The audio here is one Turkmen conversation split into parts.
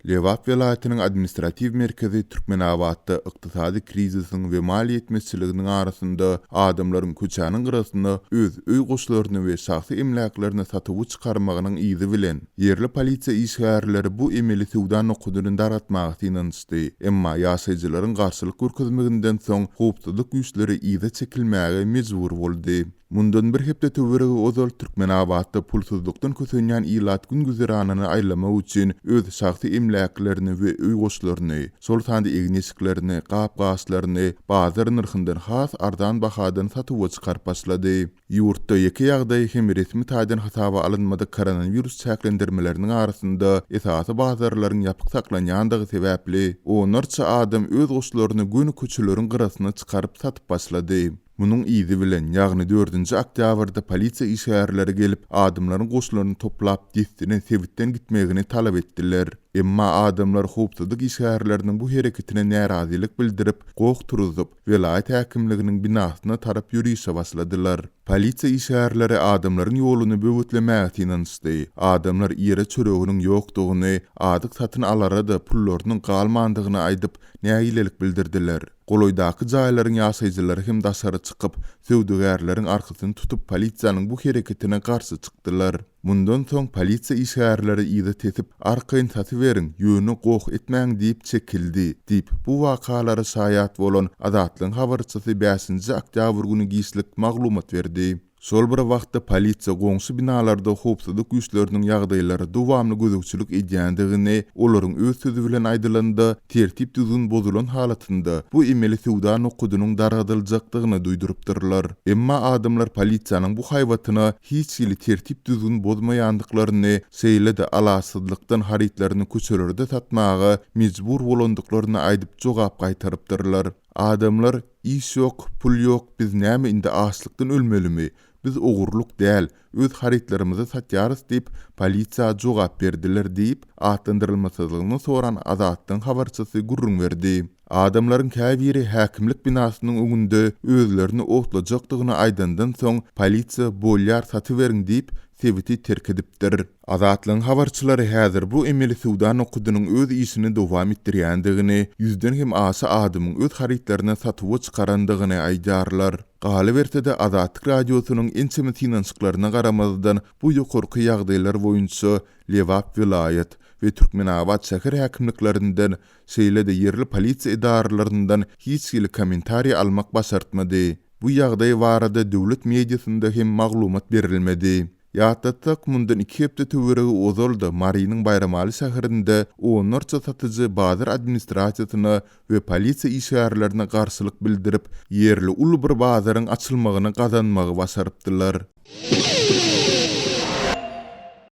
Lebap welaýatynyň administratiw merkezi Türkmenabatda ykdysady krizisiň we maliýe ýetmezçiliginiň arasynda adamlaryň köçäniň gyrasyna öz öý goşlaryny we şahsy emläklerini satuwa çykarmagynyň yzy bilen, ýerli polisiýa işgärleri bu emeli söwda nokadyny dargatmaga synanyşdy. Emma ýaşaýjylaryň garşylyk görkezmeginden soň howpsuzlyk güýçleri yza çekilmäge mejbur boldy. Mundan bir hepde töweregi ozal Türkmenabatda pulsuzlykdan kösenýän ilat gün-güzeranyny aýlamak üçin öz şahsy emläklerini we öý goşlaryny, şol sanda egin-eşiklerini, gap-gaçlaryny bazar nyrhyndan has arzan bahadan satuwa çykaryp başlady. Ýurtda ýeke ýagdaý hem resmi taýdan hasaba alynmadyk koronawirus çäklendirmeleriniň arasynda esasy bazarlaryň ýapyk saklanýandygy sebäpli, onlarça adam öz goşlaryny göni köçeleriň gyrasyna çykaryp satyp başlady. Munuň yzy bilen, ýagny dördünji oktýabrda polisiýa işgärleri gelip, adamlaryň goşlaryny toplap, dessine sebitden gitmegini talap etdiler. Emma adamlar howpsuzlyk işgärleriniň bu hereketine närazylyk bildirip, goh turuzyp, welaýat häkimliginiň binasyna tarap ýörişe başladylar. Polisiýa işgärleri adamlaryň ýoluny böwetlemäge synanyşdy. Adamlar iýere çöreginiň ýokdugyny, azyk satyn alara-da pullarynyň galmandygyny aýdyp, nägilelik bildirdiler. Golaýdaky jaýlaryň ýaşaýjylary hem daşary çykyp, söwdagärleriň arkasyny tutup polisiýanyň bu hereketine garşy çykdylar. Mundan soň polisiýa işgärleri yza tesip, arkaýyn satyberiň, ýöne goh etmäň diýip çekildi, diýip, bu wakalara şaýat bolan Azatlygyň habarçysy bäşinji oktýabr güni giçlik maglumat berdi. Şol bir wagtda, polisiýa goňşy binalarda howpsuzlyk güýçleriniň ýagdaýlara dowamly gözegçilik edýändigini, olaryň öz sözi bilen aýdylanda, tertip-düzgün bozulan halatynda bu emeli söwda nokadynyň dargadyljakdygyny duýdurypdyrlar. Emma adamlar polisiýanyň bu haýbatyna hiç hili tertip-düzgün bozmaýandyklaryny, şeýle-de alaçsyzlykdan harytlaryny köçelerde satmaga mejbur bolandyklaryny aýdyp jogap gaýtarypdyrlar. Adamlar, Iş ýok, pul ýok, biz näme indi açlykdan ölmelimi? Biz ogurlyk däl, öz harytlarymyzy satýarys diýip, polisiýa jogap berdiler diýip, atlandyrylmasyzlygyny soran Azatlygyň habarçysy gürrüň berdi. Adamlaryň käbiri häkimlik binasynyň öňünde özlerini otlajakdygyny aýdandan soň, polisiýa bolýar satyberiň diýip, sebiti terk edipdir. Azatlygyň habarçylary häzir bu emeli söwda nokadynyň öz işini dowam etdirýändigini, ýüzden hem aşa adamyň öz harytlaryny satuwa çykarandygyny aýdýarlar. Galyberse-de, Azatlyk Radiosynyň ençeme synanyşyklaryna garamazdan, bu ýokarky ýagdaýlar boýunça Lebap welaýat we Türkmenabat şäher häkimliklerinden, şeýle-de ýerli polisiýa edaralaryndan hiç hili kommentariý almak başartmady. Bu ýagdaý barada döwlet mediasynda hem maglumat berilmedi. Ýatlatsak, mundan iki hepde töweregi ozal-da Marynyň Baýramaly şäherinde onlarça satyjy bazar administrasiýasyna we polisiýa işgärlerine garşylyk bildirip, ýerli uly bir bazaryň açylmagyny gazanmagy başarypdylar.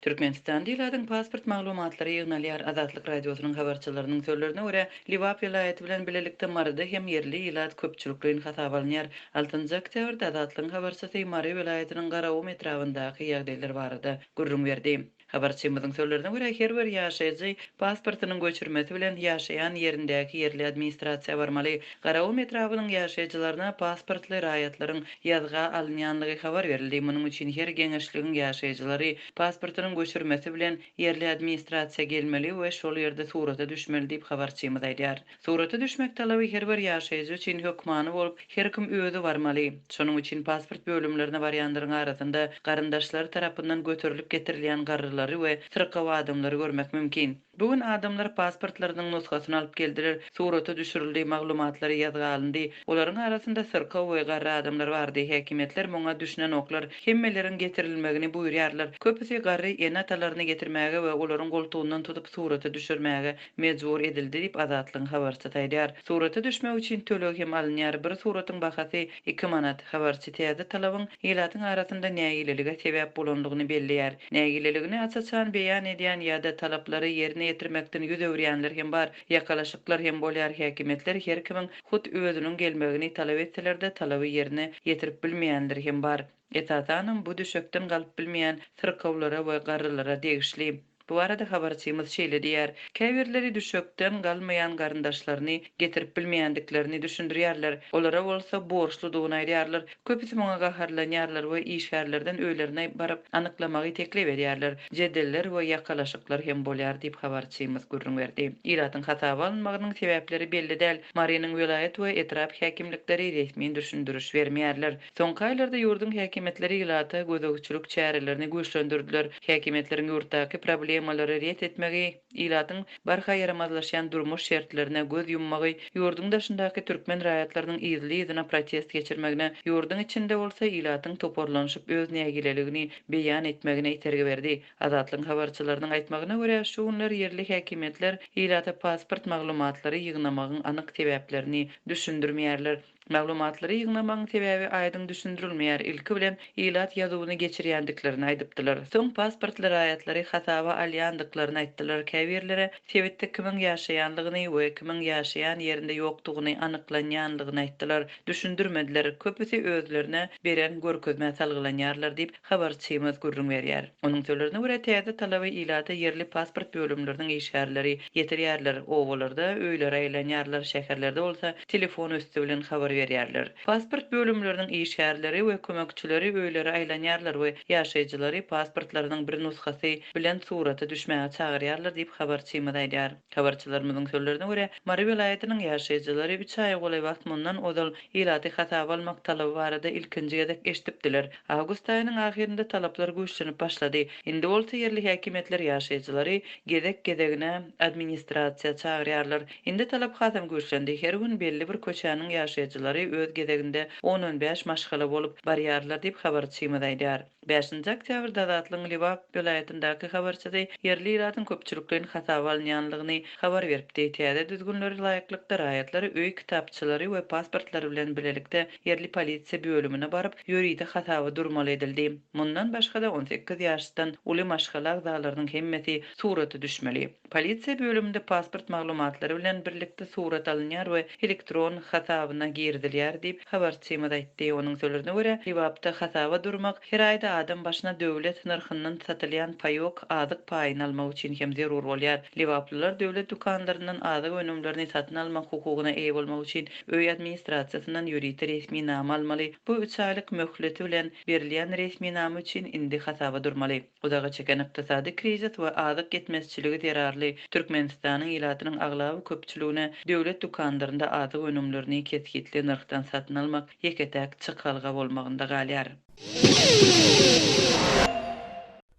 Türkmenistanda ilatyň pasport maglumatlary ýygnalýar. Azatlyk Radiosynyň habarçylarynyň sözlerine görä, Lebap welaýaty bilen bilelikde Maryda hem ýerli ilat köpçülikleýin hasaba alynýar. Altynjy oktýabrda Azatlygyň habarçysy Mary welaýatynyň Garagum etrabyndaky ýagdaýlar barada gürrüň berdi. Habarçymyzyň sözlerine görä, her bir ýaşaýjy pasportynyň göçürmesi bilen ýaşaýan ýerindäki ýerli administrasiýa barmaly. Garagum etrabynyň ýaşaýjylaryna pasportly raýatlaryň ýazga alynýanlygy habar berildi. Munuň üçin her geňeşligiň ýaşaýjylary pasportynyň göçürmesi bilen ýerli administrasiýa gelmeli we şol ýerde surata düşmeli diýip, habarçymyz aýdýar. Surata düşmek talaby her bir ýaşaýjy üçin hökmany bolup, her kim özi barmaly. Şonuň üçin pasport bölümlerine barýanlaryň arasynda garyndaşlary tarapyndan göterilip getirilýän garrylary we syrkaw adamlary görmek mümkin. Bu gün adamlar pasportlarynyň nusgasyny alyp geldiler, surata düşürildi, maglumatlary ýazga alyndy. Olaryň arasynda syrkaw we garry adamlar bardy. Häkimiýetler muňa düşünenoklar. Hemmeleriň getirilmegini buýurýarlar. Köpüsi garry ene-atalaryny getirmäge we olaryň goltugyndan tutup surata düşürmäge mejbur edildi diýip, Azatlygyň habarçysy aýdýar. Surata düşmek üçin töleg hem alynýar, bir suratyň bahasy iki manat. Habarçy täze talabyň ilatyň arasynda nägilelige sebäp bolandygyny belleýär. Nägileligini aç-açan beýan edýän ýa-da talaplary ýerine ýetirmekden ýüz öwürýänler hem bar. Ýakalaşyklar hem bolýar, häkimiýetler her kimiň hut özüniň gelmegini talap etseler-de, talaby ýerine ýetirip bilmeýänler hem bar. Esasanam bu düşekden galyp bilmeýän syrkawlara we garrylara degişli. Bu barada habarçymyz şeýle diýýär, Käbirleri düşekden galmaýan garyndaşlaryny getirip bilmeýändiklerini düşündirýärler. Olara bolsa borçludygyny aýdýarlar. Köpüsi muňa gaharlanýarlar we işgärlerden öýlerine baryp anyklamagy teklip edýärler. Jedeller we ýakalaşyklar hem bolýar diýip, habarçymyz gürrüň berdi. Ilatyň hasaba alynmagynyň sebäpleri belli däl. Marynyň welaýat we etrap häkimlikleri resmi düşündiriş bermeýärler. Soňky aýlarda ýurduň häkimiýetleri ilata gözegçilik çärelerini güýçlendirdiler. Häkimiýetleriň ýurtdaky problemalary ret etmegi, ilatyň barha ýaramazlaşýan durmuş şertlerine göz ýummagy ýurduň daşyndaky türkmen raýatlarynyň yzly-yzyna protest geçirmegine, ýurduň içinde bolsa ilatyň toparlanyşyp öz nägileligini beýan etmegine itergi berdi. Azatlygyň habarçylarynyň aýtmagyna görä, şu günler ýerli häkimiýetler ilata pasport maglumatlary ýygnamagyň anyk sebäplerini düşündirmeýärler. Maglumatlary ýygnamagyň sebäbi aýdyň düşündirilmeýär, ilki bilen ilat ýazuwyny geçirýändiklerini aýdypdylar. Soň pasportly raýatlary hasaba alýandyklaryny aýtdylar, käbirlere sebitde kimiň ýaşaýanlygyny we kimiň ýaşaýan ýerinde ýokdugyny anyklanýanlygyny aýtdylar. Düşündirmediler, köpüsi özlerine beren görkezmä salgylanýarlar diýip, habarçymyz gürrüň berýär. Onuň sözlerine görä, täze talaby ilata ýerli pasport bölümleriniň işgärleri ýetirýärler, obalarda öýlere aýlanýarlar, şäherlerde bolsa telefon üsti bilen habar berýärler. Pasport bölümleriniň işgärleri we kömekçileri öýlere aýlanýarlar we ýaşaýjylary pasportlarynyň bir nusgasy bilen surata düşmäge çagyrýarlar diýip, habarçymyz aýdýar. Habarçylarymyzyň sözlerine görä, Mary welaýatynyň ýaşaýjylary üç aýa golaý wagt mundan ozal ilaty hasaba almak talaby barada ilkinji gezek eşidipdiler. Awgust aýynyň ahyrynda talaplar güýçlenip başlady. Indi bolsa ýerli häkimiýetler ýaşaýjylary gezek-gezegine administrasiýa çagyrýarlar. Indi talap hasam güýçlendi. Her gün belli bir köçäniň ýaşaýjylary öz gezeginde on-on bäş maşgala bolup barýarlar diýip, habarçymyz aýdýar. Bäşinji oktýabrda Azatlygyň Lebap welaýatyndaky habarçysy ýerli ilatyň köpçülikleýin hasaba alynýanlygyny habar beripdi. Täze düzgünlere laýyklykda, raýatlar öý kitapçalary we pasportlary bilen bilelikde ýerli polisiýa bölümine baryp, ýörite hasaba durmaly edildi. Mundan başga-da, 18 ýaşdan uly maşgala agzalarynyň hemmesi surata düşmeli. Polisiýa bölüminde pasport maglumatlary bilen birlikde surat alynýar we elektron hasabyna girizilýär diýip, habarçymyz aýtdy. Onuň sözlerine görä, Lebapda hasaba durmak her aýda adam başyna döwlet nyrhyndan satylýan paýok, azyk paýyny almak üçin hem zerur bolýar. Lebaplylar döwlet dükanlaryndan azyk önümlerini satyn almak hukugyna eýe bolmak üçin öý administrasiýasyndan ýörite resminama almaly. Bu üç aýlyk möhleti bilen berilýän resminama üçin indi hasaba durmaly. Uzaga çeken ykdysady krizis we azyk ýetmezçiligi zerarly Türkmenistanyň ilatynyň aglaba köpçüligine döwlet dükanlarynda azyk önümlerini kesgitli nyrhdan satyn almak ýeke-täk çykalga bolmagynda galýar.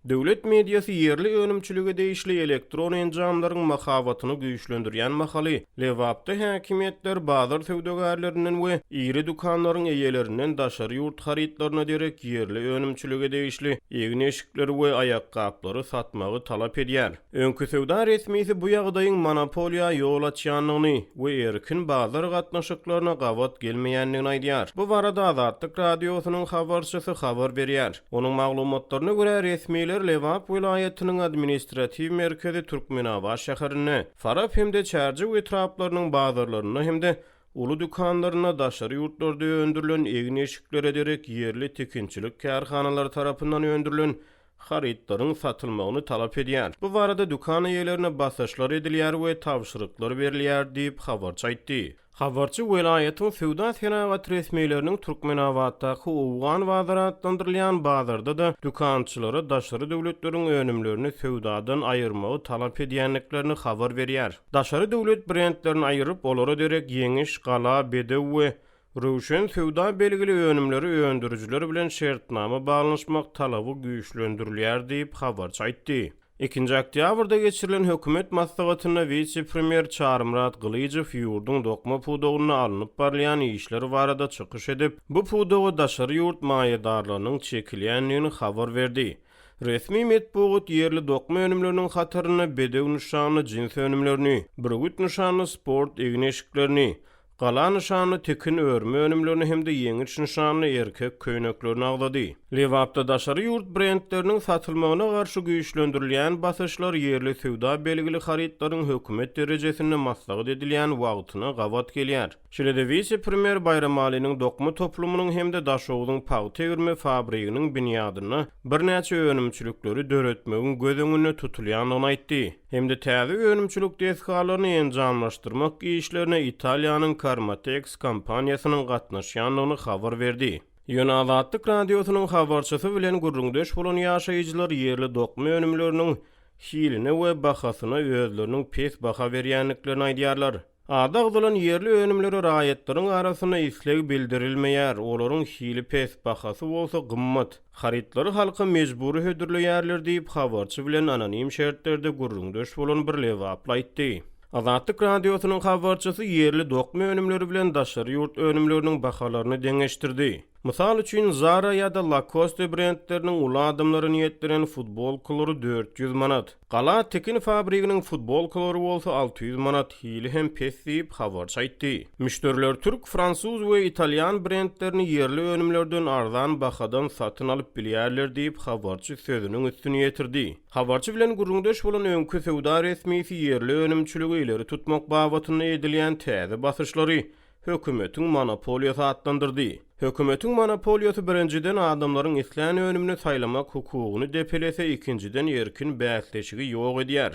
Döwlet mediasy ýerli önümçilige degişli elektron enjamlaryň mahabatyny güýçlendirýän mahaly, Lebapda häkimiýetler bazar söwdagärlerinden we iri dükanlaryň eýelerinden daşary ýurt harytlaryna derek ýerli önümçilige degişli egin-eşikleri we aýakgaplary satmagy talap edýär. Öňki söwda resmisi bu ýagdaýyň monopoliýa ýol açýandygyny we erkin bazar gatnaşyklaryna gabat gelmeýändigini aýdýar. Bu barada Azatlyk Radiosynyň habarçysy habar berýär. Onuň maglumatlaryna görä, resmiler Lebap welaýatynyň administratiw merkezi Türkmenabat şäherinde, Farap hem-de Çärjew etraplarynyň bazarlarynda hem-de uly dükanlarynda daşary ýurtlarda öndürilen egin-eşiklere derek ýerli tikinçilik kärhanalary tarapyndan öndürilen harytlaryň satylmagyny talap edýär. Bu barada dükan eýelerine basyşlar edilýär we tabşyryklar berilýär diýip, habarçy aýtdy. Habarçy welaýatyň söwda-senagat resmileriniň Türkmenabatdaky Owgan bazary atlandyrylýan bazarda-da dükançylara daşary döwletleriň önümlerini söwdadan aýyrmagy talap edýändiklerini habar berýär. Daşary döwlet brendlerini aýyryp, olara derek Ýeňiş, Gala, Bedew we Röwşen söwda belgili önümleri öndürijiler bilen şertnama baglanyşmak talaby güýçlendirilýär diýip, habarçy aýtdy. Ikinji oktýabrda geçirilen hökümet maslahatynda wise-premýer Çarymyrat Gylyjow ýurduň dokma pudagynda alnyp barylýan işler barada çykyş edip, bu pudaga daşary ýurt maýadarlarynyň çekilýändigini habar berdi. Resmi metbugat ýerli dokma önümleriniň hatarynda Bedew nyşanly jins önümlerini, Bürgüt nyşanly sport egin-eşiklerini, Gala nyşanly tikin örme önümlerini hem-de Ýeňiş nyşanly erkek köýneklerini agzady. Lebapda daşary ýurt brendleriniň satylmagyna garşy güýçlendirilýän basyşlar ýerli söwda belgili harytlaryň hökümet derejesinde maslahat edilýän wagtyna gabat gelýär. Şeýle-de wise-premýer Baýramalynyň dokma toplumynyň hem-de Daşogzuň pagta egirme fabriginiň binýadynda birnäçe önümçilikleri döretmegiň göz öňünde tutulýandygyny aýtdy hem-de täze önümçilik desgalaryny enjamlaşdyrmak işlerine Italiýanyň Karmatex kompaniýasynyň gatnaşýandygyny habar berdi. Ýöne Azatlyk Radiosynyň habarçysy bilen gürrüňdeş bolan ýaşaýjylar ýerli dokma önümleriniň hiline we bahasyna özleriniň pes baha berýändiklerini aýdýarlar. Ady agzalan ýerli önümlere raýatlaryň arasynda isleg bildirilmeýär, olaryň hili pes, bahasy bolsa gymmat. Harytlary halka mejbury hödürleýärler diýip, habarçy bilen anonim şertlerde gürrüňdeş bolan bir lebaply aýtdy. Azatlyk Radiosynyň habarçysy ýerli dokma önümleri bilen daşary ýurt önümleriniň bahalaryny deňeşdirdi. Mysal üçin, Zara ýa-da Lacoste brendleriniň uly adamlara niýetlenen futbolkalary 400 manat, Gala tikin fabriginiň futbolkalary bolsa 600 manat, hili hem pes diýip, habarçy aýtdy. Müşderiler türk, fransuz we italýan brendlerini ýerli önümlerden arzan bahadan satyn alyp bilýärler diýip, habarçy sözüniň üstüni ýetirdi. Habarçy bilen gürrüňdeş bolan öňki söwda resmisi ýerli önümçiligi ileri tutmak babatynda edilýän täze basyşlary hökümetiň monopoliýasy atlandyrdy. Hökümetiň monopoliýasy birinjiden adamlaryň islän önümini saýlamak hukugyny depelese, ikinjiden erkin bäsleşigi ýok edýär,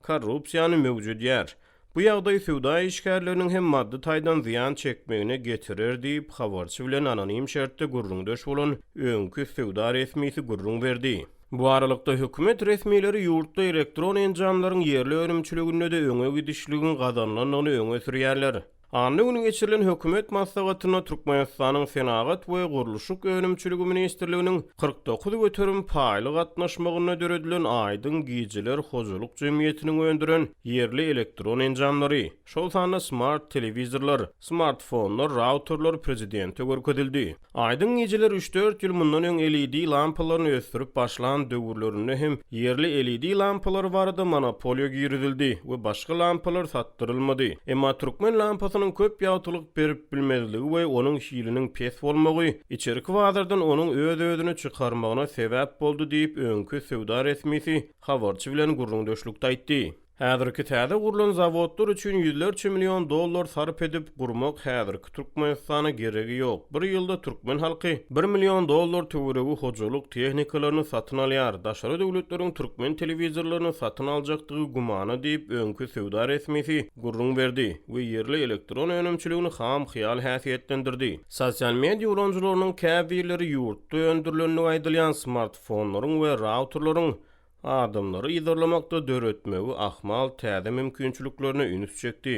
korrupsiýany möwjedýär. Bu ýagdaý söwda işgärleriniň hem maddy taýdan zyýan çekmegine getirer diýip, habarçy bilen anonim şertde gürrüňdeş bolan öňki söwda resmisi gürrüň berdi. Bu aralykda, hökümet resmileri ýurtda elektron enjamlaryň ýerli önümçiliginde-de öňe gidişligiň gazanylandygyny öňe sürýärler. Anna güni geçirilen hökümet maslahatynda Türkmenistanyň Senagat we gurluşyk önümçiligi ministrliginiň 49% paýly gatnaşmagynda döredilen Aýdyň gijeler hojalyk jemgyýetiniň öndüren ýerli elektron enjamlary, şol sanda smart telewizorlar, smartfonlar, rauterler prezidente görkezildi. Aýdyň gijeler üç-dört ýyl mundan öň LED lampalaryny ösdürip başlan döwürlerinde hem ýerli LED lampalary barada monopoliýa girizildi we başga lampalar satdyrylmady. Emma türkmen lampasynyň köp ýagtylyk berip bilmezligi we onuň hiliniň pes bolmagy içerki bazardan onuň öz-özüni çykarmagyna sebäp boldy diýip, öňki söwda resmisi habarçy bilen gürrüňdeşlikde aýtdy. Häzirki täze gurlan zawodlar üçin ýüzlerçe million dollar sarp edip gurmak häzirki Türkmenistana geregi ýok. Bir ýylda türkmen halky bir million dollar töweregi hojalyk tehnikalaryny satyn alýar. Daşary döwletleriň türkmen telewizorlaryny satyn aljakdygy gümana diýip, öňki söwda resmisi gürrüň berdi we ýerli elektron önümçiligini ham hyýal häsiýetlendirdi. Sosial media ulanyjylarynyň käbirleri ýurtda öndürilendigi aýdylýan smartfonlaryň we rauterleriň adamlary yzarlamakda döretmegi ahmal täze mümkinçiliklerine üns çekdi.